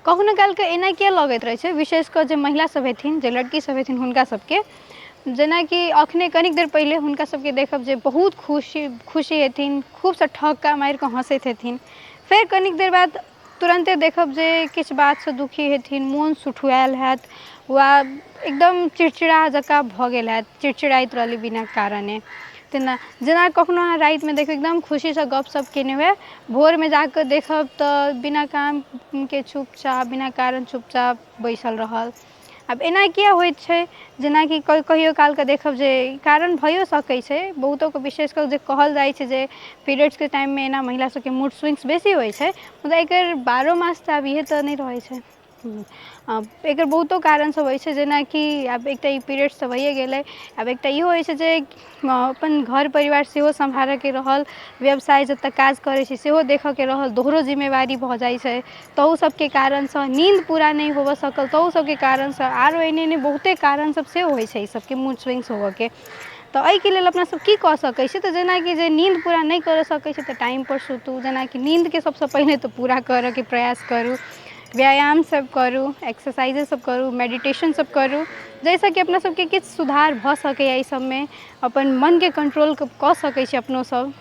कखनो कालके एना किया लगैत रहै छै विशेष कऽ जे महिला सब हेथिन जे लड़की सब हेथिन हुनका सबके जेनाकि अखने कनिक देर पहिले हुनका सबके देखब जे बहुत खुशी खुशी हेथिन खूबसँ ठहक्का मारिकऽ हँसैत हेथिन फेर कनिक देर बाद तुरन्ते देखब जे किछु बातसँ दुखी हेथिन मोन सुठुआयल हैत वा एकदम चिड़चिड़ा जकाँ भऽ गेल हैत चिड़चिड़ाइत रहली बिना कारणे तेना जेना कखनो अहाँ रातिमे देखबै एकदम खुशीसँ गपशप कयने हुए भोरमे जा कऽ देखब तऽ बिना कामके चुपचाप बिना कारण चुपचाप बैसल रहल आब एना किया होइत छै जेनाकि कहियो कालके देखब जे कारण भइयो सकै छै बहुतोके विशेष कऽ जे कहल जाइ छै जे पीरियड्सके टाइममे एना महिला सबके मूड स्विंग्स बेसी होइ छै मुदा एकर बारहो मास तऽ आब इहे तऽ नहि रहै छै एकर बहुतो कारण सब होइ छै जेनाकि आब एकटा ई पीरियड्स तऽ भइए गेलै आब एकटा इहो होइ छै जे अपन घर परिवार सेहो सम्हारऽके रहल व्यवसाय जतऽ काज करै छी सेहो देखऽके रहल दोहरो जिम्मेवारी भऽ जाइ छै तहू सबके कारणसँ नीन्द पूरा नहि होबऽ सकल तहू सबके कारणसँ आरो एहने एहने बहुते कारण सब सेहो होइ छै ई सबके मूड स्विंग्स होबऽके तऽ एहिके लेल अपना सब की कऽ सकै छी तऽ जेनाकि जे नीन्द पूरा नहि कऽ सकै छी तऽ टाइमपर सुतू जेनाकि नीन्दके सबसँ पहिने तऽ पूरा करऽके प्रयास करू व्यायाम सब करू एक्सरसाइजे सब करू मेडिटेशन सब करू जाहिसँ कि अपना सबके किछु सुधार भऽ सकैए एहि सबमे अपन मनके कंट्रोल कऽ सकै छी अपनो सब।